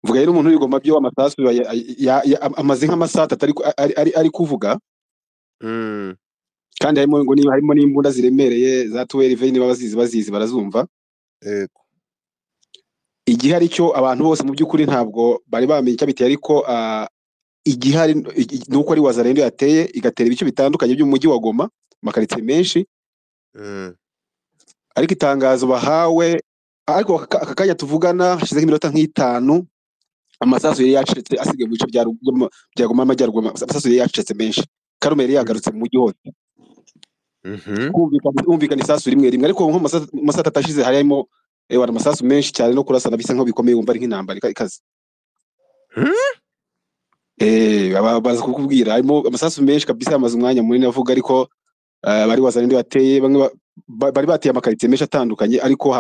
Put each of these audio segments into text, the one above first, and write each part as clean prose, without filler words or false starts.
Mvuga rero umuntu uri Goma byo amasasu amaze nk'amasaha 3 ari kuvuga. Kandi harimo ngo niba harimo n'imbunda ziremereye za 12, niba bazizi barazumva. Yego. Igihari cyo abantu bose mu by'ukuri ntabwo bari bamenye icyabiteye, ariko igihari ni uko ari Wazalendo yateye, igatera ibice bitandukanye by'umujyi wa Goma, amakaritsiye menshi. Ariko itangazo bahawe, ariko aka kanya tuvugana hashize nk'iminota nk'itanu, amasasu yari yacitse asigaye mu bice bya Goma y'Amajyaruguru, amasasu yari yacitse menshi, Karume yari yagarutse mu mujyi hose. Humvikana isasu rimwe rimwe, ariko nko mu masaha 3 ashize harimo amasasu menshi cyane no kurasana bisa nkaho bikomeye, wumva ari nk'intambara ikaze. Baza kukubwira harimo amasasu menshi kabisa, yamaze umwanya munini avuga, ariko bari Wazalendo bateye, bamwe bari bateye amakaritsiye menshi atandukanye, ariko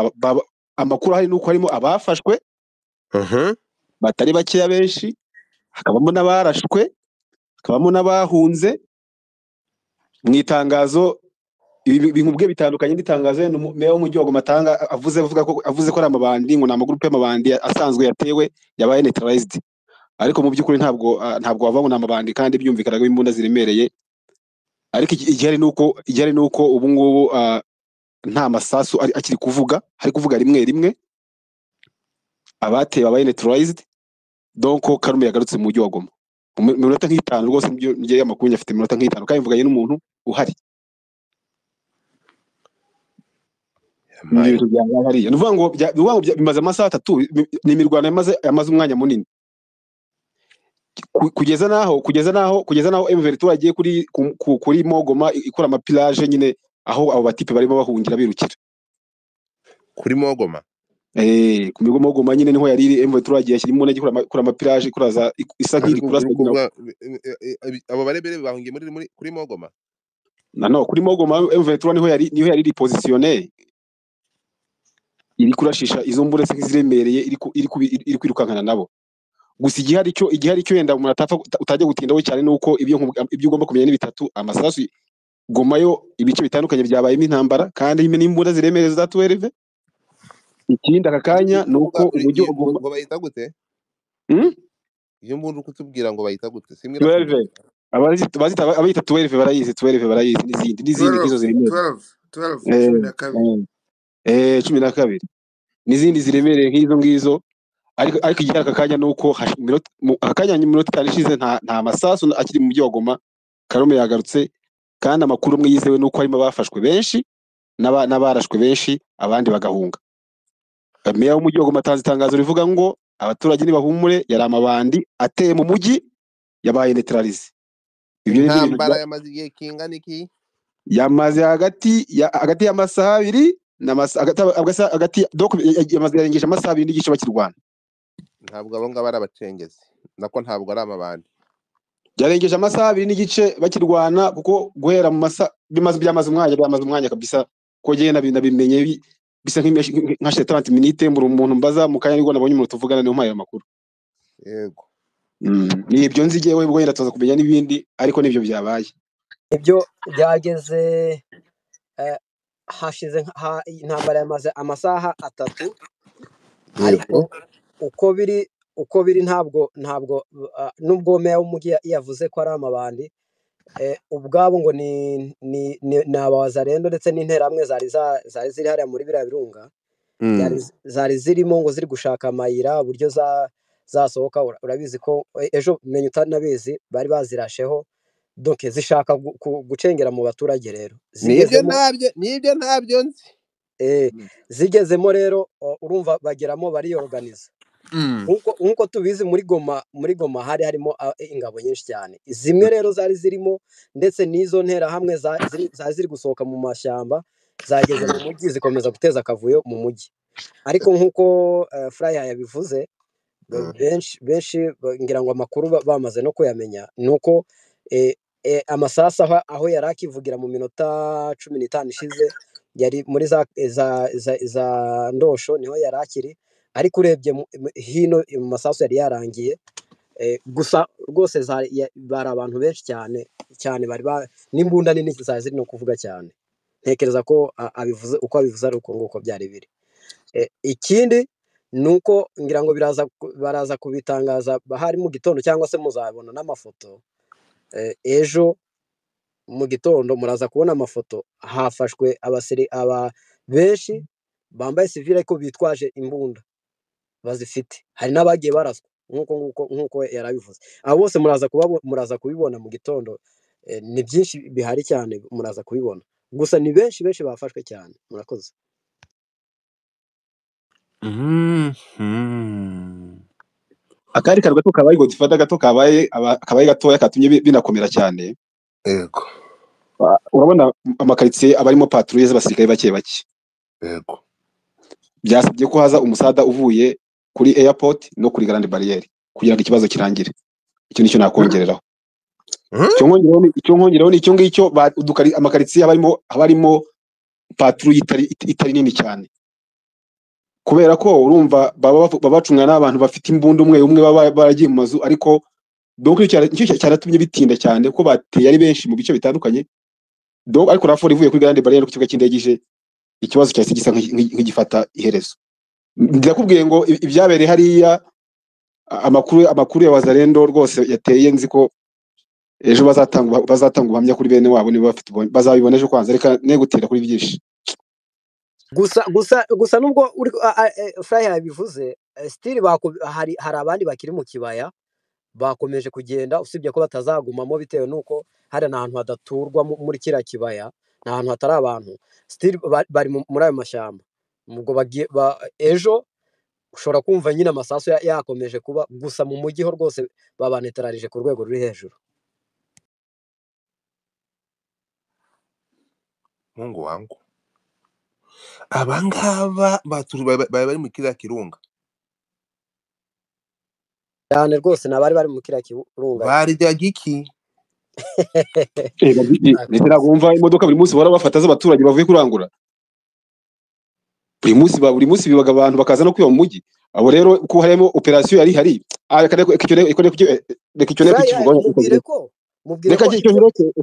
amakuru ahari nuko harimo abafashwe batari bakeya benshi, hakabamo n'abarashwe, hakabamo n'abahunze. Mu itangazo ibintu bwe bitandukanye n'itangazo meya w'umujyi wa Goma atanga, avuze ko ari amabandi, ngo ni amagurupe y'amabandi asanzwe yatewe yabaye neutralized, ariko mu by'ukuri ntabwo wavuga ngo ni amabandi, kandi byumvikanaga imbunda ziremereye. Ariko igihari nuko ubu ngubu nta masasu akiri kuvuga, hari kuvuga rimwe rimwe, abateye babaye neutralized, donc Karume yagarutse mu mujyi wa Goma mu minota nk'itanu rwose, nibyo amakuru afite minota nk'itanu, kandi mvuganye n'umuntu uhari. Ibintu byabaye hariya. Ni ukuvuga ngo bimaze amasaha 3, ni imirwano yamaze umwanya munini. Kugeza naho M23 yagiye kuri Mogoma ikora amapilage nyine, aho abo batipe barimo bahungira birukira. Kuri Mogoma? Ku migo Mogoma nyine niho yari iri, M23 yagiye ashyira imbunda ikora amapilage, ikora isa nk'iri kurasa. Abo barebere bahungiye muri kuri Mogoma? No, kuri Mogoma M23 niho yari iri positionné, iri kurashisha izo mbunda se nk'iziremereye, iri kwirukankana nabo. Gusa igihari cyo yenda umuntu atapfa utajya gutindaho cyane, nuko ibyo ugomba kumenya ni bitatu. Amasasu Goma yo ibice bitandukanye byabayemo intambara, kandi n'imbunda ziremereye za 12. Ikindi aka kanya nuko umujyi wa Goma ngo bayita gute? Iyo mbunda ukutubwira ngo bayita gute? Simwe 12. Abayita 12 barayizi, 12 barayizi, n'izindi nk'izo ziremereye. 12, 12. 12. N'izindi ziremereye nk'izo ngizo. Ariko igihari aka kanya nuko aka kanya iminota 5 ishize nta masasu akiri mu mujyi wa Goma, Karume yagarutse, kandi amakuru amwe yizewe nuko harimo abafashwe benshi n'abarashwe benshi, abandi bagahunga. Meya w'umujyi wa Goma atanze itangazo rivuga ngo abaturage nibahumure, yari amabandi ateye mu mujyi yabaye neutralize. Ibyo ni ibintu intambara yamaze igihe kingana iki? Yamaze hagati y'amasaha 2 hagati donc yamaze yarengeje amasaha 2 n'igice bakirwana. Ntabwo abo ngabo ari abacengezi, nako ntabwo ari amabandi. Yarengeje amasaha 2 n'igice bakirwana, kuko guhera mu masaha byamaze umwanya kabisa, ko giye nabimenye bisa nka 30 minutes muri umuntu mbaza mu kanya nibwo nabonye umuntu tuvugana niyo mpaye amakuru. Yego. Ni ibyo nzi jewe, ubwo yenda tuza kumenya n'ibindi, ariko nibyo byabaye. Ibyo byageze hashize intambara yamaze amasaha 3, ariko uko biri ntabwo nubwo meya w'umujyi yavuze ko ari amabandi, ubwabo ngo ni abawazalendo ndetse n'interahamwe zari ziri hariya muri biriya birunga, zari zirimo ngo ziri gushaka amayira uburyo zasohoka. Urabizi ko ejo menya utanabizi bari bazirasheho, donc zishaka gucengera mu baturage. Rero nibyo ntabyo nzi. Zigezemo rero urumva bageramo bariyorganiza. Nkuko tubizi muri Goma hari harimo ingabo nyinshi cyane, zimwe rero zari zirimo ndetse n'izo ntera hamwe zari ziri gusohoka mu mashyamba, zageze mu mujyi zikomeza guteza akavuyo mu mujyi. Ariko nkuko Fraya yabivuze, benshi ngira ngo amakuru bamaze no kuyamenya nuko amasasa aho yari akivugira mu minota 15 ishize yari muri za ndosho niho yari akiri, ariko urebye hino mu masasu yari yarangiye. Gusa rwose bari abantu benshi cyane cyane, bari n'imbunda nini zari ziri no kuvuga cyane. Ntekereza ko abivuze uko abivuze ari uko nguko byari biri. Ikindi Ni uko ngira ngo baraza kubitangaza hari mu gitondo, cyangwa se muzabona n'amafoto. Ejo mu gitondo muraza kubona amafoto, hafashwe aba benshi bambaye sivile ariko bitwaje imbunda bazifite, hari n'abagiye baraswa nk'uko yarabivuze. Abo bose muraza kubibona mu gitondo. Ni byinshi bihari cyane, muraza kubibona. Gusa ni benshi benshi bafashwe cyane. Murakoze. Akari kantu gato kabaye Godfather, gato kabaye kabaye gatoya katumye binakomera cyane. Yego. Urabona amakaritsiye aba arimo patrouille z'abasirikare bake bake. Yego. Byasabye ko haza umusada uvuye kuri airport no kuri Grande Barriere kugira ngo ikibazo kirangire. Icyo nicyo nakongereraho. Icyo nkongeraho ni icyo ngicyo, amakaritsiye aba arimo patrouille itari nini cyane. Kubera ko urumva baba bacungana n'abantu bafite imbunda umwe umwe baba baragiye mu mazu, ariko donc icyo cyaratumye bitinda cyane kuko bateye ari benshi mu bice bitandukanye. Donc ariko raporo ivuye kuri Grande Barriere ku kibuga cy'indege ije, ikibazo cyahise gisa nk'igifata iherezo. Ndakubwiye ngo ibyabereye hariya, amakuru ya Wazalendo rwose yateye, nzi ko ejo bazatanga ubuhamya kuri bene wabo niba bafite bazabibona ejo kwanza. Reka ne gutera kuri byinshi. Gusa nubwo uri Fly yabivuze, still hari abandi bakiri mu kibaya bakomeje kugenda, usibye ko batazagumamo bitewe nuko hari n'ahantu hadaturwa muri kiriya kibaya, ni ahantu hatari abantu, still bari muri ayo mashyamba. Ubwo ejo ushobora kumva nyine amasasu yakomeje kuba, gusa mu mujyi ho rwose babanetararije ku rwego ruri hejuru. Mungu wangu, abangaba bari mu kiriya kirunga cyane rwose, ni abari bari mu kiriya kirunga. Baryaga iki? Ndetse ntabwo wumva imodoka buri munsi bahora bafata z'abaturage bavuye kurangura. Buri munsi bibaga abantu bakaza no kwiba mu mujyi. Abo rero ko harimo operation yari hari, reka icyo Fly, kivugaho. Mubwire Reka ko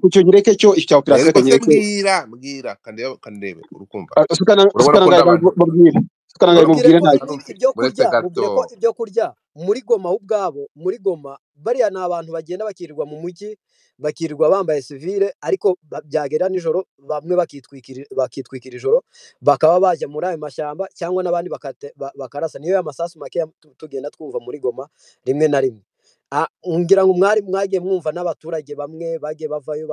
icyo nyereke cyo cya operation, reka Ariko se nyereke. mbwira kandebe urukumva. Sukana Urabona ko ndabantu. Mubwire. Sukana mubwire mubwire ko ntacyo. ibyo Uretse kurya, mubwire ko gato. ibyo kurya muri Goma ubwabo, muri Goma bariya ni abantu bagenda bakirirwa mu mujyi, bakirirwa bambaye sivile, ariko byagera nijoro bamwe bakitwikira ijoro, bakaba bajya muri ayo mashyamba, cyangwa n'abandi bakarasa. Niyo ya masasu make tugenda twumva muri Goma rimwe na rimwe. Ngira ngo mwagiye mwumva n'abaturage bamwe bagiye bavayo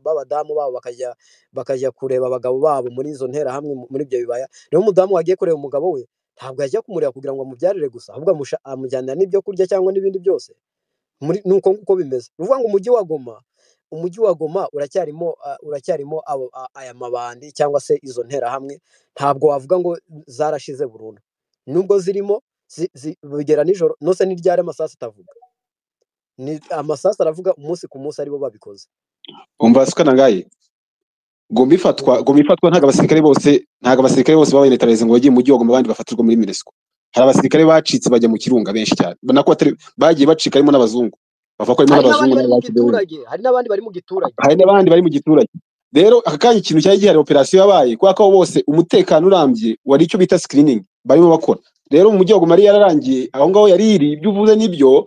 b'abadamu babo bakajya kureba abagabo babo muri izo nterahamwe muri ibyo bibaya. Rero umudamu wagiye kureba umugabo we ntabwo yajya kumureba kugira ngo amubyarire gusa, ahubwo amujyanira n'ibyo kurya cyangwa n'ibindi byose. Muri nuko nguko bimeze. Ni ukuvuga ngo umujyi wa Goma uracyarimo aya mabandi cyangwa se izo nterahamwe, ntabwo wavuga ngo zarashize burundu. Nubwo zirimo bigera nijoro, nose ni ryari amasasu atavuga? Ni amasasu aravuga umunsi ku munsi aribo babikoze. Umva Sukana ngaye. Goma ifatwa ntabwo abasirikare bose babaye neutralize ngo bagiye mu mujyi wa Goma, abandi bafatirwa muri Minusco. Hari abasirikare bacitse bajya mu kirunga benshi cyane. Nako batari bagiye bacika, harimo n'abazungu. Bavuga ko harimo Hari n'abazungu n'abandi bari mu n'abandi giturage, hari n'abandi bari mu giturage. Hari n'abandi bari mu giturage. Rero aka kanya ikintu cyari gihari, operation yabaye kubera ko bose umutekano urambye wari icyo bita screening barimo bakora. Rero mu mujyi wa Goma yari yararangiye, aho ngaho yari iri, ibyo uvuze nibyo,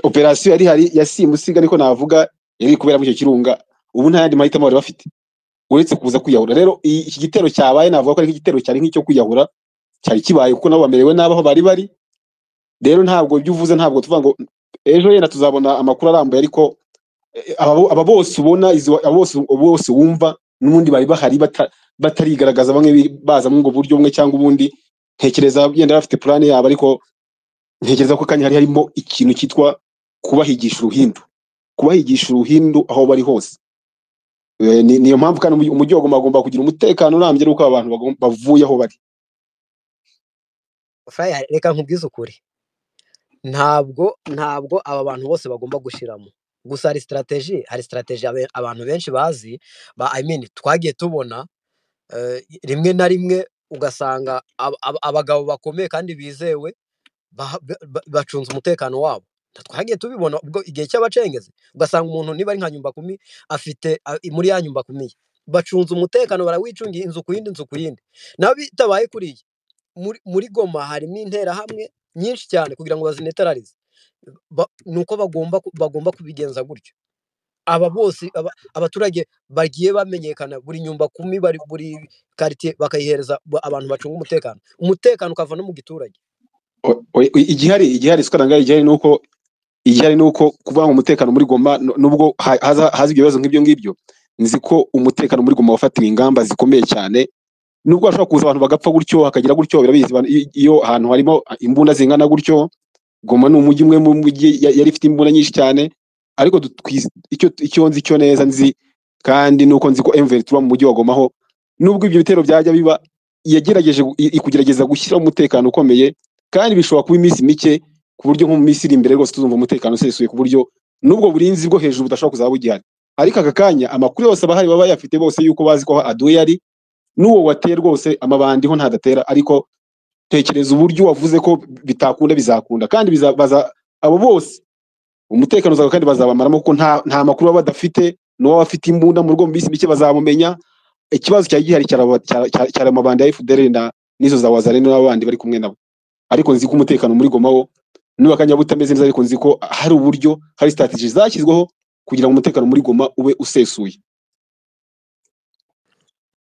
operation yari hari ya simusiga niko navuga, yari kubera muri icyo kirunga. Ubu nta yandi mahitamo bari bafite uretse kuza kwiyahura. Rero iki gitero cyabaye navuga ko ari igitero cyari nk'icyo kwiyahura, cyari kibaye kuko nabo bamerewe nabi aho bari bari. Rero ntabwo ibyo uvuze, ntabwo tuvuga ngo ejo yenda tuzabona amakuru arambuye, ariko aba bose ubona, aba bose wumva n'ubundi bari bahari batarigaragaza, bamwe baza mu buryo bumwe cyangwa ubundi. Ntekereza yenda bafite plan yabo, ariko ntekereza ko kanya hari harimo ikintu cyitwa kubahigisha uruhindu, kubahigisha uruhindu aho bari hose. Niyo mpamvu kandi umujyi wa Goma agomba kugira umutekano urambye, nuko abantu bavuye aho bari. Faya, reka nkubwize ukuri, ntabwo aba bantu bose bagomba gushiramo. Gusa hari strategy, abantu benshi bazi, I mean twagiye tubona rimwe na rimwe ugasanga abagabo bakomeye kandi bizewe bacunze umutekano wabo. Twagiye tubibona ubwo igihe cy'abacengezi, ugasanga umuntu niba ari nka nyumba kumi afite muri ya nyumba kumi bacunze umutekano, barawicungiye inzu ku yindi, inzu ku yindi. Naho bitabaye kuriya, Muri Goma harimo interahamwe nyinshi cyane, kugira ngo bazinetararize ni uko bagomba kubigenza gutyo. Aba bose abaturage bagiye bamenyekana, buri nyumba kumi, bari buri quartier bakayihereza abantu bacunga umutekano, umutekano ukava no mu giturage. Igihari sikaranga, igihari nuko kuvuga ngo umutekano muri Goma, nubwo haza ibyo bibazo nk'ibyo ngibyo, nzi ko umutekano muri Goma wafatiwe ingamba zikomeye cyane, nubwo hashobora kuza abantu bagapfa gutyo, hakagira gutyo. Birabizi, iyo ahantu harimo imbunda zingana gutyo, Goma ni umujyi umwe mu mujyi yari ifite imbunda nyinshi cyane. Ariko icyo nzi cyo neza nzi kandi nuko nzi ko M23 mu mujyi wa Goma ho, nubwo ibyo bitero byajya biba, yagerageje kugerageza gushyiraho umutekano ukomeye, kandi bishobora kuba iminsi mike, ku buryo nko mu minsi iri imbere rwose tuzumva umutekano usesuye, ku buryo n'ubwo burinzi bwo hejuru budashobora kuzaba bugihari. Ariko aka kanya amakuru yose abahari baba bayafite bose, yuko bazi ko aduye ari n'uwo wateye rwose, amabandi ho ntadatera. Ariko tekereza uburyo wavuze ko bitakunda, bizakunda, kandi abo bose umutekano uzaba, kandi bazabamaramo, kuko nta makuru baba badafite. N'uwaba afite imbunda mu rugo, mu minsi mike bazamumenya. Ikibazo cyari gihari cyari amabandi ya FDLR na n'izo za Wazalendo n'abandi bari kumwe nabo. Ariko nzi ko umutekano muri Goma wo niba akanya butameze neza, ariko nzi ko hari uburyo, hari strategy zashyizweho kugira ngo umutekano muri Goma ube usesuye.